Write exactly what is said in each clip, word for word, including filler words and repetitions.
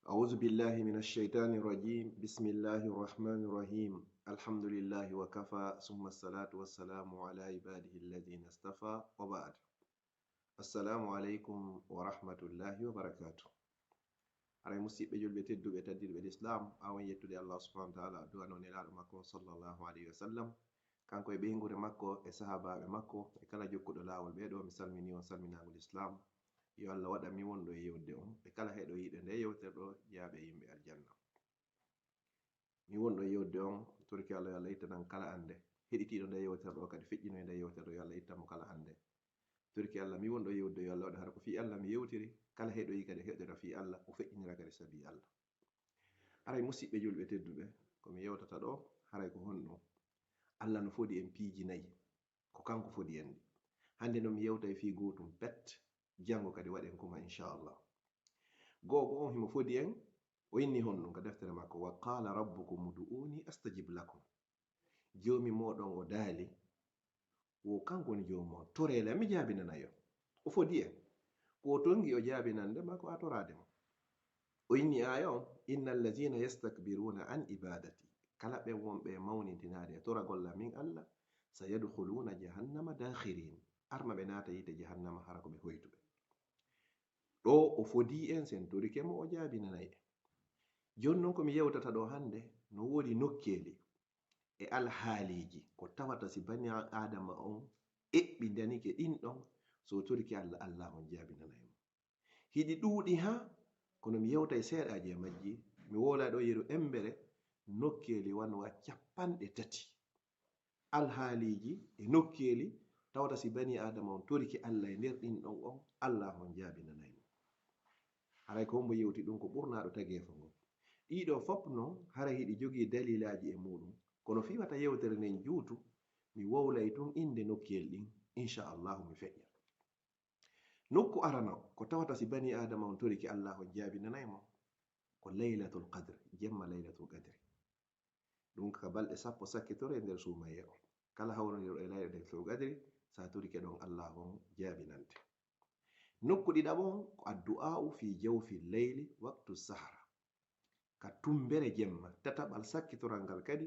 أعوذ بالله من الشيطان الرجيم. بسم الله الرحمن الرحيم. الحمد لله وكفى، ثم الصلاة والسلام على عباده الذين اصطفى، وبعد. السلام عليكم ورحمة الله وبركاته. Haray musiɓɓe julɓe tedduɓe taddirɓe l'islam, ɓaawo en yettude Allah subhanahu wa ta'ala, du'ano nelaaɗo makko on sallallahu alayhi wa sallam, kanko e ɓeynguure makko e sahaabaaɓe makko e kala jokkuɗo laawol ɓee ɗoo, mi salminii on salminaango l'islam. Yo Allah waɗan mi wonɗo e yewtude on e kala heɗoyiiɗo ndee yewtere ɗoo, jeyaaɓe e yimɓe aljanna. Mi wonɗo e yewtude on, torike Allah yo Allah ittanan kala annde. Heɗitiiɗo ndee yewtere ɗoo kadi, feƴƴinoowo ndee yewtere ɗoo, yo Allah ittan mo kala annde. Torike Allah, mi wonɗo e yewtude, yo Allah waɗan hara ko fii Allah mi yewtiri, kala heɗoyi kadi heɗora fii Allah, o feƴƴinira kadi sabii Allah. Haray musiɓɓe julɓe tedduɓe, ko mi yewtata ɗoo, haray ko honɗum? Allah no fodi en piiji nayi, ko kanko fodi en ɗi. Hannde non mi yewtay fii gootum pet, janngo kadi waɗen kuma inchallah. Go'o on himo fodi en, o inni honɗum ka deftere makko, "Wa qala rabbukum ud'uni astajib lakum." Joomi mooɗon o daali, wo kanko woni Joomi mon, toree lan mi jaabinanay on. O fodi en. Ko o tonngii o jaabinande ma ko a toraade mo. O inni aaya on, "Inna allazina yastakbiruna an ibadati." Kala ɓen wonɓe e mawnintinaade e toragol lan min Allah, "sayadkhuluna jahannama dakhirin." Arma ɓe naata yiite jahannama hara ko ɓe hoytuɓe. Ɗoo o fodii en, si en torike mo, o jaabinanay en. Jooni non ko mi yewtata ɗoo hannde, no woodi nokkeeli e alhaaliiji ko tawata si bani Aadama on eɓɓindanike ɗin ɗon, si o torike Allah, Allah on jaabinanay mo. Hiɗi ɗuuɗi haa, kono mi yewtay seeɗaaji e majji, mi wowlay ɗoo yeru embere, nokkeeli wano wa capanɗe tati. Alhaaliiji e nokkeeli tawata si bani Aadama on torike Allah e nder ɗin ɗon on, Allah on jaabinanay mo. Haray ko hombo yewti ɗum ko ɓurnaaɗo tageefo ngon. Ɗii ɗoo fof non, haray hiɗi jogii dalilaaji e muuɗum, kono fii wata yewtere nden juutu, mi wowlay tun innde nokkeel ɗin, inchallahu mi feƴƴa. Nokku arano ko tawata si bani Aadama on torike Allah on jaabinanay mo, ko Laylatul Qadr, jemma Laylatul Qadri. Ɗum ka balɗe sappo sakkitoro e nder suumayee on. Kala hawrondirɗo e Laylatul Qadri, si a torike ɗon Allah on jaabinante. Nokku ɗiɗaɓo on ko addu'aa'u fi jawfi leyli waqtu sahara. Ka tumbere jemma, tataɓal sakkitoral ngal kadi,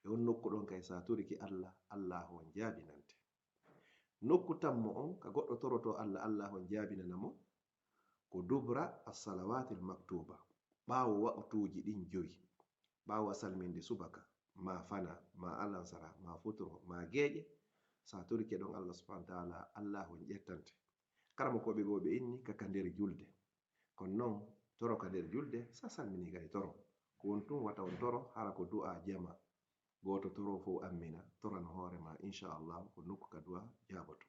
e on nokku ɗon kay si a torike Allah, Allah on jaabinante. Nokku tammo on ka goɗɗo torotoo Allah, Allah on jaabinana mo, ko dubra as-salawaatil maktuba, ɓaawo waqtuuji ɗin jowi, ɓaawo a salminde subaka, ma fana, ma alansara, ma futuro, ma geeƴe, si a torike ɗon Allah subhanahu wa ta'ala, Allah on ƴettante. Karamokooɓe goo ɓe inni ka, ka nder julde. Kono non, toro ka nder julde, si a salminii kadi toro. Ko woni tun wata on toro, hara ko du'aa jama. Gooto toro fow ammina, torano hoore ma, inchallahu, ko nokku ka du'aa jaaboto.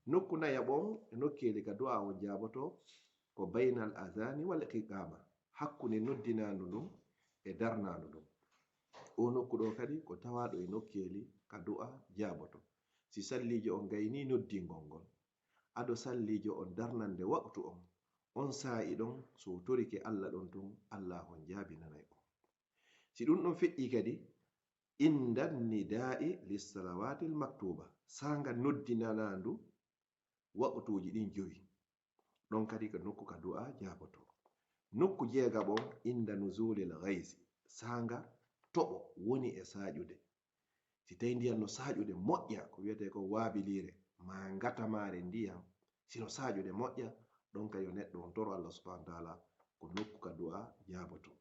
Nokku nayaɓo on e nokkeeli ka du'aa on jaaboto, ko baynal adhani wal iqama, hakkunde noddinaandu ndun e darnaandu ndun. Oo nokku ɗoo kadi ko tawaaɗo e nokkeeli ka du'aa jaaboto. Si salliijo on gaynii noddingol ngol, ado salliijo on darnande waqtu on, on saa'i ɗon, si o torike Alla ɗon tun, Alla on jaabinanay on. Si ɗun ɗon feƴƴii kadi, inda nidaa'i lissalawaatil maktuuba, saanga noddinanaandu waqtuuji ɗin jowi. Ɗon kadi ko nokku ka du'aa jaabotoo. Nokku jeegaɓo, inda nuzuulil gaysi, saanga toɓo woni e saaƴude. Si tawii ndiyan no saaƴude moƴƴa, ko wi'etee ko waabiliire, maa ngatamaare ndiyan, si no saaƴude moƴƴa, ɗon kadi yo neɗɗo on toro Alla subhaanahu wa ta'aala, ko nokku ka du'aa jaabotoo.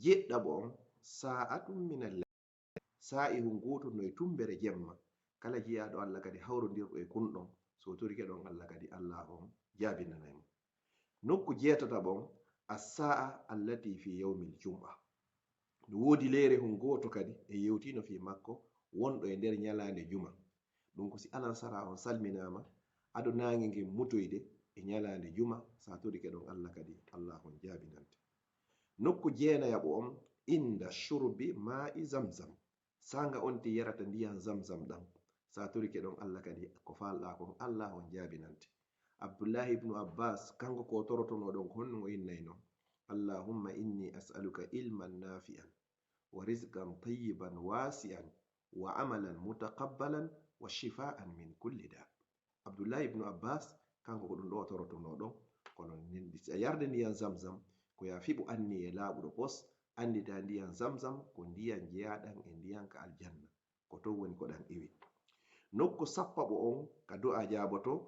Jeɗɗaɓo on, saa'atun minal layl, saa'i hun gooto no e tumbere jemma, kala jiyaaɗo Alla kadi hawrondirɗo e kun ɗon, so o torike ɗon Alla kadi, Alla on jaabinanay mo. Nokku jeetataɓo on, as-saa'a allati fi yawmil jum'a. No woodi leere hun gooto kadi, e yewtiino fii makko, wonɗo e nder ɲalaande juma. Ɗun ko si alansaraa on salminaama, ado naange ngen mutoyde e ɲalaande juma, si a torike ɗon Alla kadi, Alla on jaabinante. Nokku jeenayaɓo on, inda shurbi maa'i zamzam. Saanga on ti yarata ndiyan zamzam ɗan, si a torike ɗon Alla kadi, ko faalɗaa kon, Alla on jaabinante. Abdullahi ibnu Abbas, kanko ko o torotonoo ɗon, ko honno o innayno? Allahumma inni as'aluka ilman nafi'an, wa rizqan tayyiban wasi'an, wa amalan mutaqabbalan, wa shifaan min kulli da. Abdullahi ibnu Abbas, kanko ko ɗun ɗoo o torotonoo ɗon, kono nin-, si a yarde ndiyan zamzam, Ko yo a fiɓu anniyee laaɓuɗo pos, annditaa ndiyan Zamzam ko ndiyan jeyaaɗan e ndiyan ka aljanna. Ko ton woni ko ɗan iwi. Nokku sappaɓo on ka du'aa jaabotoo,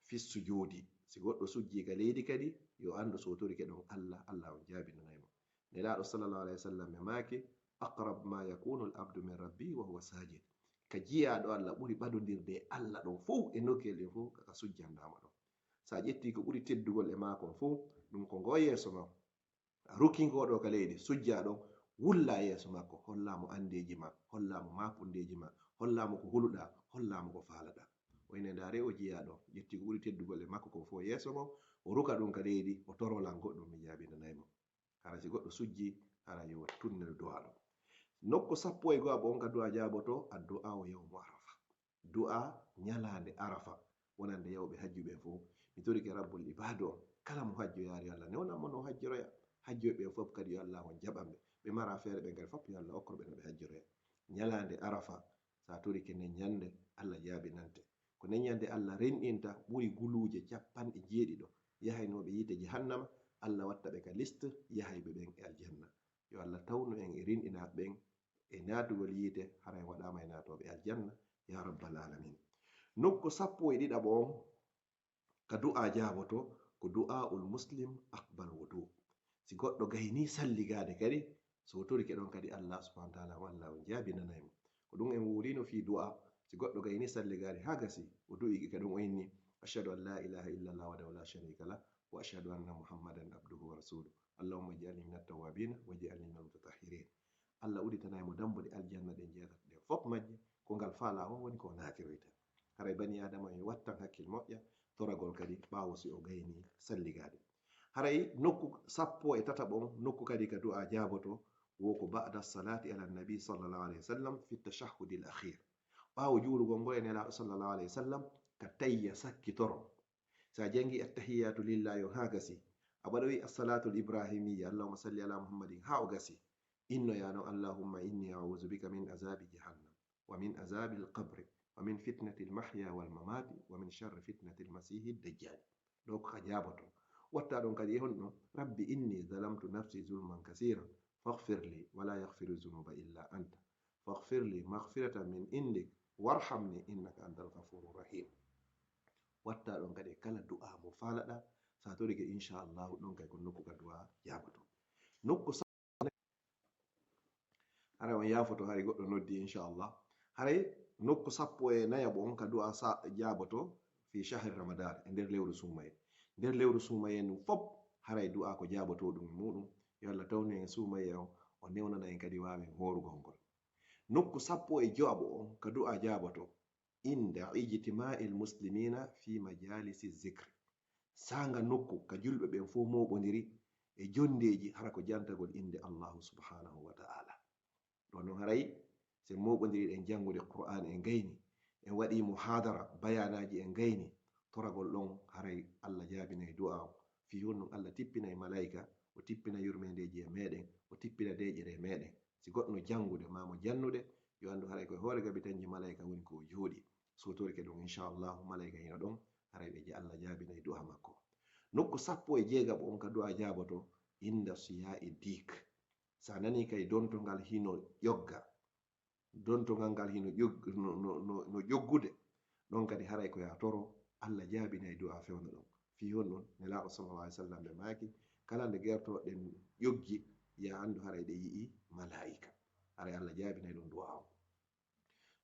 fi sujuudi. Si goɗɗo sujjii ka leydi kadi, yo anndu si o torike ɗon Alla, Alla on jaabinanay mo. Nelaaɗo sallallahu alayhi wa sallam e maaki, "Aqrab ma yakunu al-abdu min rabbi wa huwa sajid." Ka jiyaaɗo Alla ɓuri ɓadondirde e Alla ɗon fow, e nokkeeli ɗen fow, ka, ka sujjandaama ɗon. Sa ƴettii ko ɓuri teddugol e maakon fow, ɗum ko ngoo yeeso maa. A rukii ngoo ɗoo ka leydi, sujjaa ɗon, wullaa yeeso makko, hollaa mo anndeeji maa, hollaa mo maapundeeji maa, hollaa mo ko huluɗaa, hollaa mo ko faalaɗaa. O ine ndaaree o jiyaa ɗon, ƴettii ko ɓuri teddugol e makko kon fow yeeso maa, o ruka ɗum ka leydi, o toroo lan goɗɗum, mi jaabinanay mo. Hara si goɗɗo sujjii, hara yo tunnel du'aa ɗon. Nokku sappo e go'aɓo on ka du'aa jaabotoo, addu'aa o yawmu Arafa. Du'aa ɲalaande Arafa, wonande yawɓe hajjuɓe ɓen fow. Mi torike Rabbul Ibaadu on, kala mo hajjoyaali, yo Alla newnan mo no o hajjoroya. Hajjoyɓe ɓen fow kadi, yo Alla on jaɓan ɓe. Ɓe maraa feere ɓen kadi fow, yo Alla okkor ɓe no ɓe hajjoroya. Ɲalaande Arafa, sa torike nden ɲande, Alla jaabinante. Ko nden ɲande Alla renɗinta ɓuri guluuje cappanɗe jeeɗiɗo yahaynooɓe yiite Jahannama, Alla watta ɓe ka liste yahayɓe ɓen e aljanna. Yo Alla tawnu en e renɗinaaɓe ɓen e naatugol yiite, hara en waɗaama e naatooɓe aljanna, yaa rabbal aalamiin. Nokku sappo e ɗiɗaɓo on ka du'aa jaabotoo, ko du'aa'ul muslim aqbal wudu. Si goɗɗo gaynii salligaade kadi, so o torike ɗon kadi Allah subhanahu wa ta'ala, o Allah on jaabinanay mo. Ko ɗum en wowliino fii du'aa, si goɗɗo gaynii salligaade haa gasi, o du'ii ka ɗum o inni, "Ashhadu an laa ilaaha illa Allah wahdahu laa shariika lah, wa ashhadu anna Muhammadan abduhu wa rasuluh. Allahumma ij'alni mina tawwabina, waj'alni minal mutatahhirin." Allah udditanay mo dambuɗe aljanna ɗen jeetati ɗen fof majje, ko ngal faalaa on woni ko o naatiroyta. Haray banii Aadama en wattan hakkil moƴƴa, toragol kadi ɓaawo si o gaynii salligaade. Haray nokku sappo e tataɓo on, nokku kadi ka du'aa jaabotoo, wo ko ba'da salaati ala nabi sallallahu alayhi wa sallam fi tashahhudil akhiir. Ɓaawo juulugol ngol e Nelaaɗo sallallahu alayhi wa sallam ka tayya sakkitoro. Sa jangii attahiyaatu lillaahi on haa gasi, a waɗoyi assalaatul ibrahimiyya, allahumma salli ala muhammadin, haa o gasi. Innoyaa non, "Allahumma inni a'uuzu bika min azaabi jahannam, wa min azaabil qabri, wa min fitnatil mahya wal mamaati, wa min sharri fitnatil masiihid dajjaali." Ɗoo ko ka jaabotoo. Wattaa ɗon kadi e honɗun, "Rabbi inni zalamtu nafsi zulman kasiiran, faghfir li, wa laa yaghfiru zunuuba illa anta. Faghfir li maghfiratan min indik, warhamni innaka antal ghafuurur rahiim." Wattaa ɗon kadi e kala du'aa mo faalaɗaa, sa torike, insha Allahu, ɗon kay ko nokku ka du'aa jaabotoo. Nokku Haray on yaafoto, hari goɗɗo noddi, inshallah. Haray nokku sappo e nayaɓo on ka du'a sa-, jaaboto fi shahri Ramadan, e nder lewru suumayee. Nder lewru suumayee ndun fop, haray du'a ko jaabotoɗun e muɗum. Yo Allah tawnu en suumayee on, o newnana en kadi waawen hoorugol ngol. Nokku sappo e jowaɓo on ka du'a jaaboto, inda ijtima'il muslimina fi majalisi zikri. Saanga nokku ka julɓe ɓen fow mooɓondiri e jondeeji, hara ko jantagol innde Allahu subhanahu wa ta'ala. Ɗon non haray, si en mooɓondiri ɗen janngude Qur'aan en gayni, en waɗi muhaadara, bayaanaaji en gayni, toragol ɗon haray Allah jaabinay du'a on. Fii honɗun? Allah tippinay malaa'ika, o tippina yurmeendeeji e meɗen, o tippina deeƴere e meɗen. Si goɗɗo no janngude maa mo jannude, yo anndu haray ko e hoore gabitanji malaa'ika woni ko o jooɗii. Si o torike ɗun, inshallahu, malaa'ika hino ɗon, haray ɓe je-, Allah jaabinay du'a makko. Nokku sappo e jeegaɓo on ka du'a jaaboto, inda siya'i diik. Sa nani kay donto ngal hino ƴogga, donto ngal ngal hino ƴog-, no, no, no, no ƴoggude, ɗon kadi haray ko ya toro, Allah jaabinay du'a fewndo ɗon. Fii honɗun? Nelaaɗo sallallahu alaihi wasallam ɓe maaki, kala nde gertooɗe ɗen ƴoggi, ya anndu haray ɗe yi'i malaa'ika. Haray Allah jaabinay ɗun du'a on.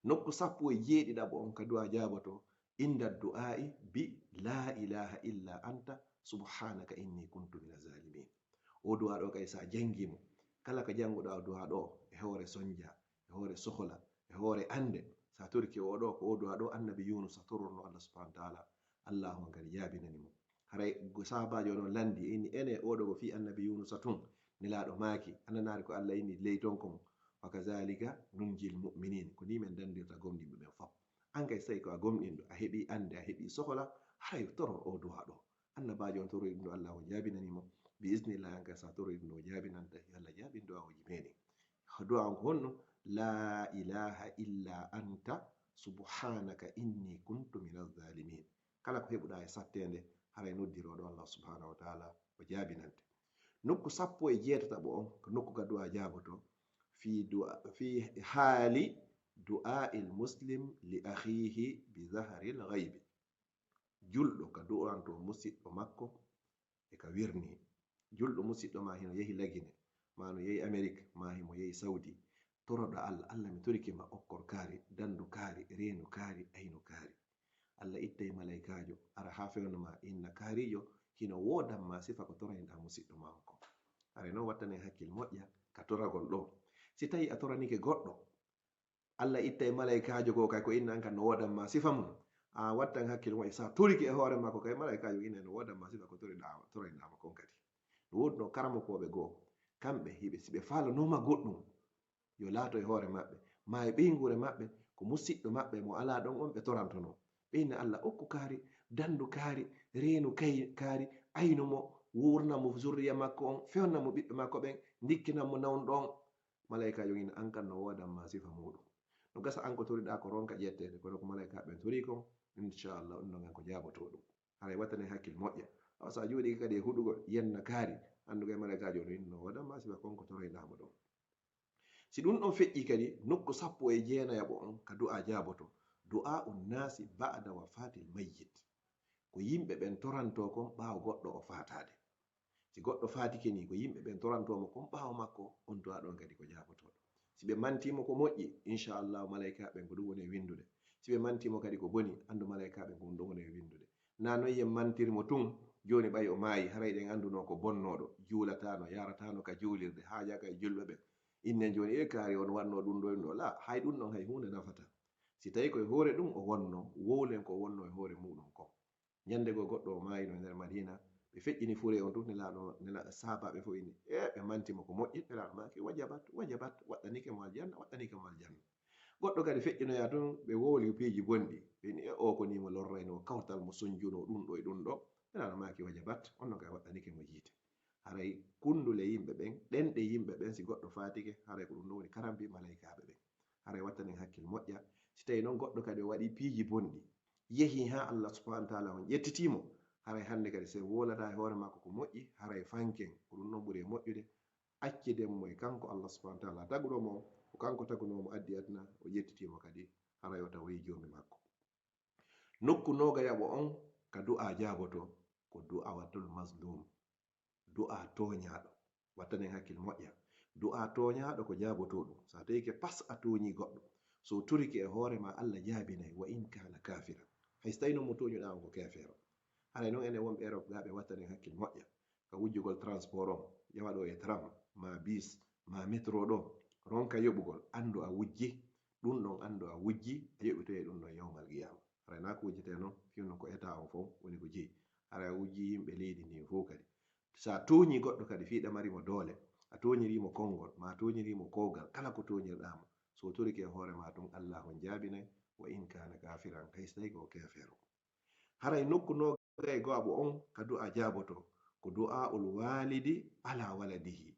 Nokku sappo e jeeɗiɗaɓo on ka du'a jaaboto, inda du'aa'i bi laa ilaaha illa anta subhaanaka inni kuntu mina zaalimiin. O du'a ɗo kay sa jangii mo, kala ka janguɗaa o du'a ɗo, e hoore sonja, e hoore sohola, e hoore ande, sa torike o ɗo, ko o du'a ɗo Annabi Yunusa tororno Allah subhaanahu wa ta'aala, Allaahu on kadi jaabinani mo. Haray go sahaabaajo on lanndii, inni, "Ene, oo ɗoo ko fii Annabi Yuunusa tun?" Nelaaɗo maaki, "A nanaali ko Alla inni ley ton kon, wa kazaalika nunjil mu'miniin, ko nii men danndirta gomɗinɓe ɓen fof." An kay, so tawi ko a gomɗinɗo, a heɓii annde, a heɓii sohola, haray toror oo du'aa ɗoo. Annabaajo on tororii ɗum ɗoo, Alla on jaabinanii mo. Bi iznillah, an kay, so a tororii ɗum ɗoo, o jaabinante, yo Alla jaabin du'aawuuji meeɗen. Du'aa on ko honno? "Laa ilaaha illa anta, subhaanaka innii kuntu mina zaalimiin." Kala ko heɓuɗaa e satteende, haray noddirooɗo Allah subhaanahu wa ta'aala, o jaabinante. Nokku sappo e jeetataɓo on, ko nokku ka du'a jaaboto, fi du'a, fi haali du'a'il muslim li akhihi bi zahril ghaibi. Julɗo ka du'anto musiɗɗo makko e ka wirnii. Julɗo musiɗɗo ma hino yehi Lagine, ma no yehi Amerik, ma himo yehi Saudi. Toroɗo Allah, Allah mi torike ma okkor kaari, dandu kaari, reenu kaari, aynu kaari. Allah ittay malaykaajo, ara haa fewndo ma inna kaarijo, hino woodan ma sifa ko torayɗaa musiɗɗo ma on kon. Haray non wattanen hakkil moƴƴa ka toragol ɗoo. Si tawi a toranike goɗɗo, Allah ittay malaykaajo goo kay ko inna an kan no woodan ma sifa mun. A wattan hakkil moƴƴa, sa torike e hoore makko kay malaykaajo inna no woodan ma sifa ko toriɗaa, torayɗaa ma kon kadi. No woodunoo karamokooɓe goo, kamɓe hiɓe, si ɓe faalanooma goɗɗum, yo laato e hoore maɓɓe, maa e ɓeynguure maɓɓe, ko musiɗɗo maɓɓe mo alaa ɗon on ɓe torantonoo. Ɓe inna Allah okku kaari, dandu kaari, reenu kay-, kaari, aynu mo, wuurna mo zurriya makko on, fewna mo ɓiɓɓe makko ɓen, ndikkinan mo nawnuɗo on. Malaykaajo inna an kan no woodan ma sifa muuɗum. No gasa an ko toriɗaa ko ronka ƴetteede, kono ko malaykaaɓe ɓen torii kon, inchallah, on non an ko jaabotoo ɗum. Haray wattanen hakkil moƴƴa. Awa sa jooɗii kadi e huɗugol, yenna kaari, anndu kay malaykaajo no inna no woodan ma sifa kon ko toroyɗaa mo ɗon. Si ɗum ɗon feƴƴii kadi, nokku sappo e jeenayaɓo on ka du'a jaaboto, du'a'u nnaasi ba'da wafaatil mayyit. Ko yimɓe ɓen torantoo kon ɓaawo goɗɗo o faataade. Si goɗɗo faatike nii, ko yimɓe ɓen torantoo mo kon ɓaawo makko, on du'a ɗon kadi ko jaabotooɗo. Si ɓe mantii mo ko moƴƴi, inchallahu, malaykaaɓe ɓen ko ɗum woni e winndude. Si ɓe mantii mo kadi ko boni, anndu malaykaaɓe ɓen ko ɗum woni e winndude. Naa non yen mantiri mo tun, jooni ɓay o maayi, haray ɗen anndunoo ko bonnooɗo, juulataano, yaarataano ka juulirde, haajaaka e julɓe ɓen. Innen jooni, e kaari on wannoo ɗum ɗo e ɗum ɗo. Laa, hay ɗum ɗon hay huunde nafataa. Si tawii ko e hoore ɗum o wonnoo, wowlen ko o wonnoo e hoore muuɗum kon. Ñannde goo goɗɗo o maayino e nder Madiina, ɓe feƴƴini furee on tun, Nelaaɗo, Nela-, sahaabaaɓe fof inni, e ɓe manti mo ko moƴƴi, Nelaaɗo maaki, "Wajabat, wajabat, waɗɗanike mo aljanna, waɗɗanike mo aljanna." Goɗɗo kadi feƴƴinoyaa tun, ɓe wowli piiji bonɗi, ɓe inni, "E oo ko nii mo lorraynoo kawtal mo sonjunoo ɗum ɗo e ɗum ɗo." Nelaaɗo maaki, "Wajabat, on non kay waɗɗanike mo yiite." Haray kundule yimɓe ɓen, ɗenɗe yimɓe ɓen, si goɗɗo faatike, haray ko ɗum ɗon woni karambi malaykaaɓe ɓen. Haray wattanen hakkil moƴƴa. Si tawii non goɗɗo kadi o waɗii piiji bonɗi, yehii haa Allah subhanahu wa taala on ƴettitii mo, haray hannde kadi si en wowlataa e hoore makko ko moƴƴi, haray fanken, ko ɗum non ɓuri e moƴƴude, acciden mo e kanko Allah subhanahu wa taala taguɗo mo, ko kanko tagunoo mo addi aduna, o ƴettitii mo kadi, haray o tawoyi joomi makko. Nokku noogayaɓo on ka du'a jaabotoo ko du'awatul mazlum. Du'a tooñaaɗo. Wattanen hakkil moƴƴa. Du'a tooñaaɗo ko jaabotooɗum. So a tawii ke pas a tooñii goɗɗo, so o torike e hoore ma, Allah jaabinay, wa in kaana kaafiran. Hay so tawii non mo tooñuɗaa on ko keefeero. Haray non enen wonɓe Erop gaa ɓe wattanen hakkil moƴƴa. Ka wujjugol transport on, ƴewa ɗo e tram, ma bis, ma metro ɗo, ronka yoɓugol, anndu a wujji, ɗum ɗon anndu a wujji, a yoɓitoyay ɗum ɗon yawmal qiyaama. Haray naa ko wujjetee non, fii non ko etaa on fow woni ko jeyi. Haray a wujjii yimɓe leydi ndin fow kadi. So a tooñii goɗɗo kadi fii ɗamarii mo doole, a tooñirii mo konngol, maa a tooñirii mo kowgal, kala ko tooñirɗaa mo, so o torike e hoore maa tun, Allaahu on jaabinay, wa in kaana kaafiran, hay so tawii ko o keefeero. Haray nokku noogay e go'aɓo on ka du'a jaabotoo, ko du'aa'ul waalidi alaa waladihi,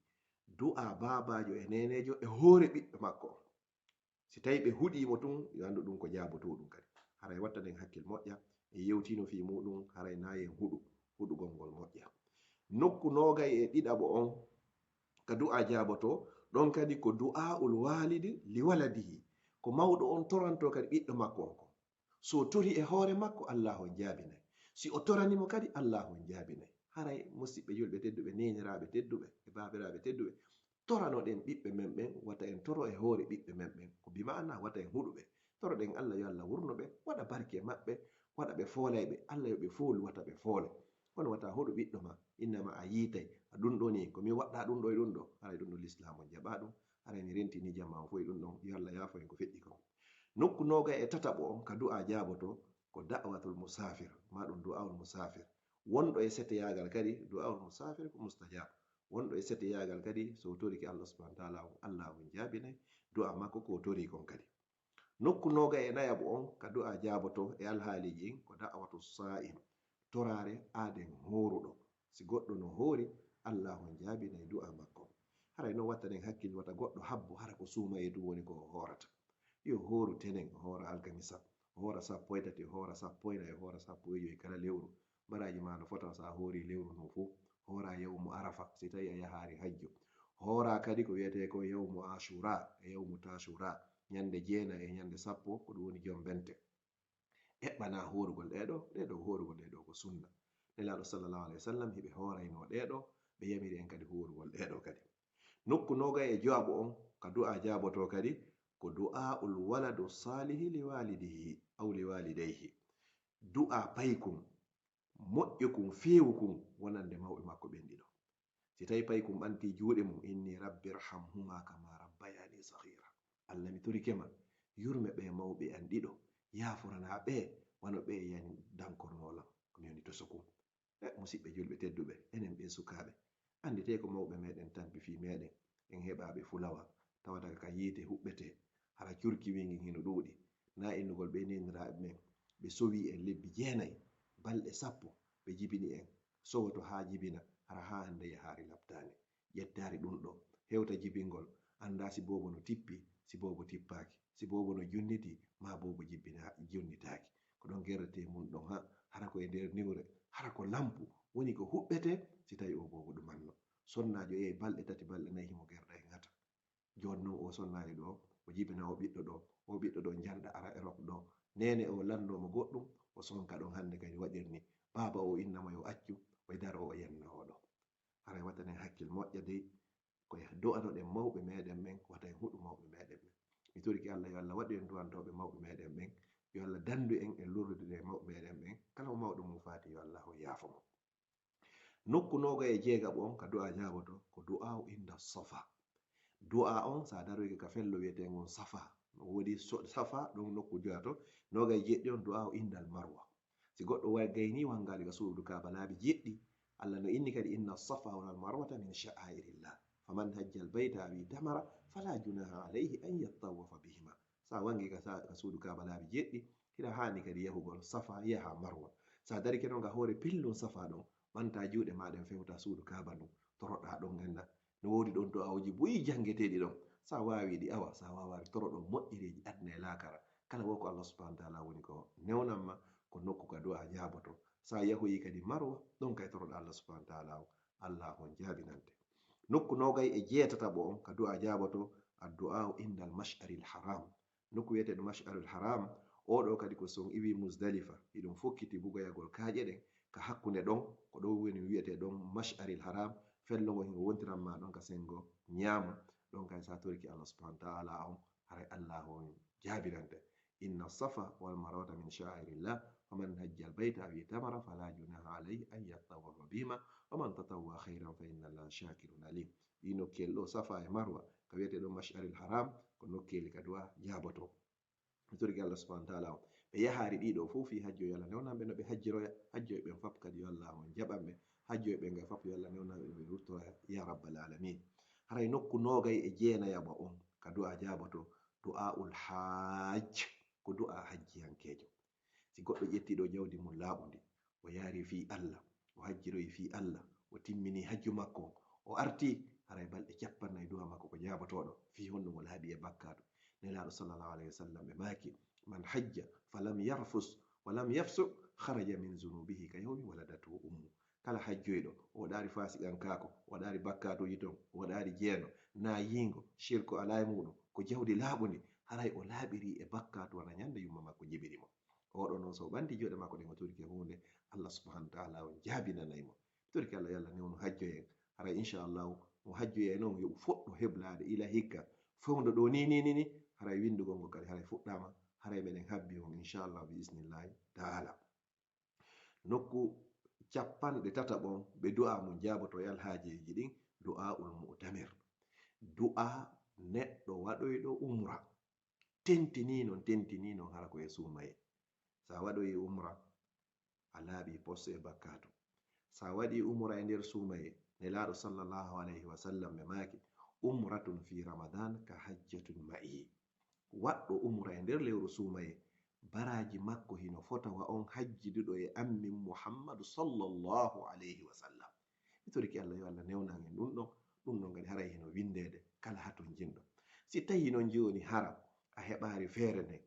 du'a baabaajo e neeneejo e hoore ɓiɗɗo makko on. Si tawii ɓe huɗii mo tun, yo anndu ɗun ko jaabotooɗun kadi. Haray wattanen hakkil moƴƴa, en yewtiino fii muuɗun, haray naa yen huɗu, huɗugol ngol moƴƴa. Nokku noogay e ɗiɗaɓo on ka du'a jaabotoo, ɗon kadi ko du'aa'ul waalidi li waladihi, ko mawɗo on torantoo kadi ɓiɗɗo makko on kon. So o torii e hoore makko, Allaahu on jaabinay. Si o toranii mo kadi, Allaahu on jaabinay. Haray, musiɓɓe julɓe tedduɓe, neeniraaɓe tedduɓe, e baabiraaɓe tedduɓe, toranoɗen ɓiɓɓe men ɓen, wata en toro e hoore ɓiɓɓe men ɓen. Ko bi ma'ana wata en huɗu ɓe. Toroɗen Allah yo Allah wurnu ɓe, waɗa barke e maɓɓe, waɗa ɓe foolay ɓe. Allah yo ɓe foolu, wata ɓe foole. Kono wata huɗu ɓiɗɗo ma, innama a yiitay, a ɗun ɗo nii, ko min waɗɗaa ɗun ɗo e ɗun ɗo. Haray ɗun ɗo Lislaamu on jaɓaa ɗun. Haray mi rentinii jamaa on fow e ɗun ɗon. Yo Allah yaafo en ko feƴƴi kon. Nokku noogay e tataɓo on ka du'a jaabotoo ko da'watul musaafir, maa ɗun du'aul musaafir. Wonɗo e seteyaagal kadi, du'aul musaafir ko mustajab. Wonɗo e seteyaagal kadi, so o torike Allah subhanahu wa taala on, Allah on jaabinay du'a makko ko o torii kon kadi. Nokku noogay e nayaɓo on ka du'a jaabotoo e alhaaliiji ɗin ko da'watu saa'im, toraare aaden hooruɗo. Si goɗɗo no hoori, Allah on jaabinay du'a makko. Haray non wattanen hakkil wata goɗɗo habbo hara ko suumayee tun woni ko o hoorata. Yo hooru tenen, o hoora alkamisa, o hoora sappo e tati, o hoora sappo e nayi, o hoora sappo e jowi kala lewru. Baraaji maa no fota so a hoorii lewru ndun fow. Hooraa yawmu Arafa, si tawii a yahaali hajju. Hooraa kadi ko wi'etee kon yawmu Ashura e yawmu Tashura, ñande jeenay e ñande sappo, ko ɗum woni jombente. Eɓɓanaa hoorugol ɗee ɗoo, ɗee ɗoo hoorugol ɗee ɗoo ko sunna. Nelaaɗo sallallahu alayhi wa sallam hiɓe hooraynoo ɗee ɗoo, ɓe yamiri en kadi hoorugol ɗee ɗoo kadi. Nokku noogay e jowaɓo on ka du'aa jaabotoo kadi, ko du'aa'ul waladu saalihi li waalidihi aw li waalidayhi. Du'aa paykun, moƴƴukun, feewukun wonande mawɓe makko ɓen ɗiɗo. Si tawii paykun ɓantii juuɗe mun, inni rabbi irhamhumaa kamaa rabbayaanii saghiira. Alla, mi torike ma, yurme ɓee mawɓe an ɗiɗo, yaaforanaa ɓe wano ɓe yani dankornoo lan, ko mi woni tosokun. E, musiɓɓe julɓe tedduɓe, enen ɓee sukaaɓe, annditee ko mawɓe meɗen tampi fii meɗen, en heɓaaɓe fulawa, tawata ka yiite huɓɓetee, hara curki wii ngin hino ɗuuɗi, naa innugol ɓee neeniraaɓe men, ɓe sowii en lebbi jeenay, balɗe sappo, ɓe jibini en, sowoto haa jibina, hara haa hannde yahaari labtaani. Ƴettaari ɗun ɗoo, hewta jibingol, anndaa si boobo no tippi, si boobo tippaaki, si boobo no junniti, maa boobo jibbina-, junnitaaki. Ko ɗon gerretee mun ɗon, ha, hara ko e nder niwre, hara ko lampu, woni ko huɓɓetee, si tawii oo boobo ɗumanno. Sonnaajo yehi balɗe tati, balɗe nay, himo gerda e ŋata. Jooni non oo sonnaajo ɗoo, o jibina oo ɓiɗɗo ɗoo, oo ɓiɗɗo ɗoo njanɗa ara Erop ɗoo. Neene oo lanndoo mo goɗɗum, o sonka ɗon hannde kadi waɗirni. Baaba oo inna mo yo accu, o daro o yenna oo ɗoo. Haray wata en hakkil moƴƴa dey, ko e du'anoɗen mawɓe meɗen ɓen, wata en huɗu mawɓe meɗen ɓen. Mi torike Alla, yo Alla waɗu en du'antooɓe mawɓe meɗen ɓen, yo Alla dandu en e lorrude e mawɓe meɗen ɓen, kala mo mawɗo mum faati, yo Alla on yaafo mo. Nokku noogay e jeegaɓo on ka du'aa jaabotoo, ko du'aa'u inda safa. Du'aa on, sa daroyke ka fello wi'eteengon Safa, no woodi so-, Safa, ɗon nokku jowato, noogay e jeɗɗi on, du'aa'u indal Marwa. Si goɗɗo wa-, gaynii wangaade ka suudu Kaaba laabi jeɗɗi, Alla no inni kadi, "Inna safa wal marwata min sha'airillah. Faman hajjal bayta aw i'tamara fala junaha alayhi an yattawafa bihima." Sa wangi ka sa-, ka suudu Kaaba laabi jeɗɗi, hiɗa haani kadi yahugol Safa, yaha Marwa. Sa darike non ka hoore pillun Safa ɗon, ɓanta juuɗe maa ɗen fewta suudu Kaaba ndun, toroɗaa ɗon ngannda. No woodi ɗon du'aawuji buy janngeteeɗi ɗon. Sa waawi ɗi awa, sa waawaali toroɗon moƴƴereeji aduna e laakara. Kala wo ko Allah subhanahu wa ta'ala woni ko newnan ma, ko nokku ka du'aa jaabotoo. Sa yahoyi kadi Marwa, ɗon kay toroɗaa Allah subhanahu wa ta'ala on, Allah on jaabinante. Nokku noogay e jeetataɓo on ka du'aa jaabotoo, addu'aa'u indal mash'aril haram. Nokku wi'eteeɗo Mash'arul Haram, oo ɗoo kadi ko si on iwii Muzdalifa, hiɗon fokkiti bugoyagol kaaƴe ɗen, ka hakkunde ɗon, ko ɗon woni wi'etee ɗon Mash'aril Haram, fello ngo hino wontiran maa ɗon ka senngo ñaamo, ɗon kay sa torike Allah subhanahu wa ta'ala on, haray Allah on jaabirante. Inna safa wal marwata min sha'airillah, faman hajjal bayta aw i'tamara fala junaha alayhi an yattawafa bihima, wa man tatawwa khayran fa inna Allaha shakirun alim. Ɗii nokkeel ɗoo, Safa e Marwa, ka wi'etee ɗon Mash'aril Haram, ko nokkeeli ka du'aa jaabotoo. Mi torike Allah subhanahu wa ta'ala on. Ɓe yahaari ɗii ɗoo fow fii hajjoy, yo Allah newnan ɓe no ɓe hajjiroya. Hajjoy ɓen fop kadi yo Allah on jaɓan ɓe. Hajjoy ɓen gay fop yo Allah newnan ɓe no ɓe wurtoroya. Ya Rabbal Alamin. Haray nokku noogay e jeenayaɓa on ka du'aa jaabotoo, du'aa'ul haaj, ko du'aa hajjiyankeejo. Si goɗɗo ƴettii ɗoo jawdi mun laaɓundi, o yaari fii Allah, o hajjiroyi fii Allah, o timmini hajju makko on, o artii, haray balɗe cappannayi du'aa makko ko jaabotooɗo, fii honno mo laaɓi e bakkaatu. Nelaaɗo sallallahu alayhi wa sallam ɓe maaki, "Man hajja falam yarfus wa lam yafsuq kharaja min zunubihi ka yawmi waladatu ummu." Kala hajjoyɗo, o waɗaali faasiqankaaku, o waɗaali bakkaatuuji ton, o waɗaali jeeno, naa yiingo, shirku alaa e muuɗum, ko jawdi laaɓundi, haray o laaɓirii e bakkaatu wano ñande yumma makko jibini mo. Oo ɗoo non, so o ɓanti juuɗe makko ɗen, o torike huunde, Allah subhanahu wa ta'ala on jaabinanay mo. Mi torike Allah, yo Allah newnu hajjoyen. Haray, inchallahu, mo hajjoyay non, yo fuɗɗo heblaade ila hikka. Fewndo ɗoo ni, ni, ni, ni, haray winndugol ngol kadi, haray fuɗɗaama, haray meɗen habbi on, inchallahu, bi isnillahi ta'ala. Nokku cappanɗe tataɓo on, ɓe du'aa mun jaabotoo e alhaajeeji ɗin, du'aa'ul mu'tamir. Du'aa neɗɗo waɗoyɗo umra. Tentinii non, tentinii non hara ko e suumaye. Sa waɗoyi umra, a laaɓii pos e bakkaatu. Sa waɗii umra e nder suumaye, Nelaaɗo sallallahu alayhi wa sallam ɓe maaki, "Umratun fi Ramadan ka hajjatun ma'i." Waɗɗo umra e nder lewru suumaye, baraaji makko hino fota wa on hajjiduɗo e an min Muhammadu sallallahu alayhi wa sallam. Mi torike Allah yo Allah newnan en ɗum ɗon, ɗum ɗon kadi haray hino winndeede kala hatonjinɗo. Si tawii non jooni hara a heɓaali feere nden,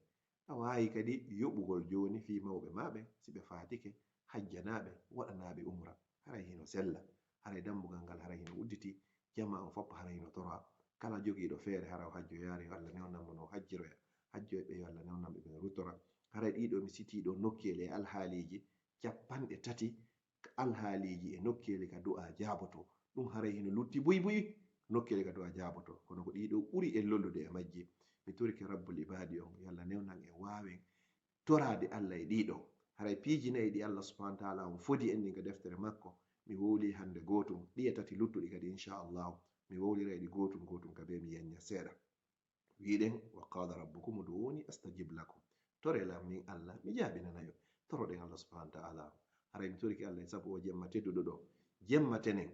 a waawi kadi yoɓugol jooni fii mawɓe maa ɓen, si ɓe faatike, hajjanaa ɓe, waɗanaa ɓe umra, haray hino sella. Haray dambugal ngal haray hino udditi, jamaa on fof haray hino toraa. Kala jogiiɗo feere hara o hajjoyaare, yo Alla newnan mo no o hajjiroya. Hajjoyɓe, yo Alla newnan ɓe ɓe no ruttora. Haray ɗii ɗoo mi sitii ɗoo nokkeeli e alhaaliiji capanɗe tati, alhaaliiji e nokkeeli ka du'aa jaabotoo. Ɗum haray hino lutti buy buy, nokkeeli ka du'aa jaabotoo. Kono ko ɗii ɗoo ɓuri en lollude e majji. Mi torike Rabbul Ibaadi on, yo Alla newnan en waawen toraade Alla e ɗii ɗoo. Haray piiji nayi ɗi Alla subhaanahu wa ta'aalaa on fodi en ɗin ka deftere makko, mi wowlii hannde gootun, ɗi e tati luttuɗi kadi, inshaa Allaahu, mi wowliray ɗi gootun gootun ka bee mi yanya seeɗa. Wi'uɗen, "Wa qaala rabbukum ud'uuni astajib lakum." Toree lan min Alla, mi jaabinana on. Toroɗen Alla subhaanahu wa ta'aalaa. Haray mi torike Alla e sabu oo jemma tedduɗo ɗoo. Jemma tenen,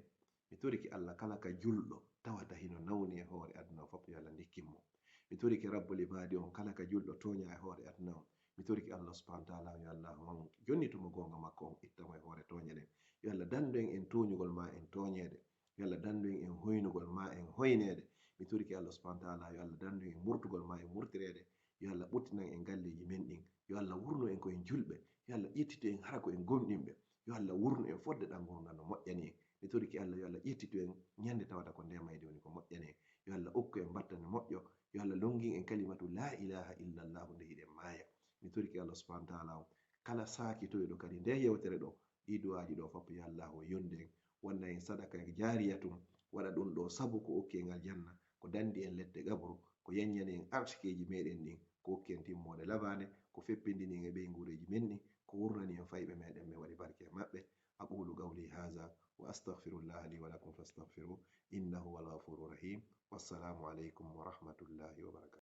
mi torike Alla kala ka julɗo tawata hino nawni e hoore aduna on fof, yo Alla ndikkin mo. Mi torike Rabbul Ibaadi on kala ka julɗo tooñaa e hoore aduna on. Mi torike Alla subhaanahu wa ta'aalaa, yo Alla on jonnito mo goonga makko on, itta mo e hoore tooñe ɗen. Yo Alla dandu en en tooñugol maa en tooñeede. Yo Alla dandu en en hoynugol maa en hoyneede. Mi torike Alla subhaanahu wa ta'aalaa, yo Alla dandu en en murtugol maa en murtireede. Yo Alla ɓuttinan en galleeji men ɗin. Yo Alla wurnu en ko en julɓe. Yo Alla ƴettito en hara ko en gomɗinɓe. Yo Alla wurnu en fodde ɗan ngurndan no moƴƴani en. Mi torike Alla, yo Alla ƴettito en ñande tawata ko nde mayde woni ko moƴƴani en. Yo Alla okku en battane moƴƴo. Yo Alla longin en kalimatu laa ilaaha illa Allaahu nde hiɗen maaya. Mi torike Alla subhaanahu wa ta'aalaa on kala saakitoyɗo kadi nde yewtere ɗoo, ɗii du'aaji ɗoo fof, yo Allaahu o yondu en, wanna en sadaka jaariya tun, waɗa ɗun ɗoo sabu ko okki en aljanna, ko dandi en lette qabru, ko yanyani en arsikeeji meɗen ɗin, ko okki en timmoode labaande, ko feppindini en e ɓeynguureeji men ɗin, ko wurnani en fayɓe meɗen, men waɗi barke e maɓɓe. أقول قولي هذا وأستغفر الله لي ولكم فاستغفروه إنه هو الغفور الرحيم. والسلام عليكم ورحمة الله وبركاته.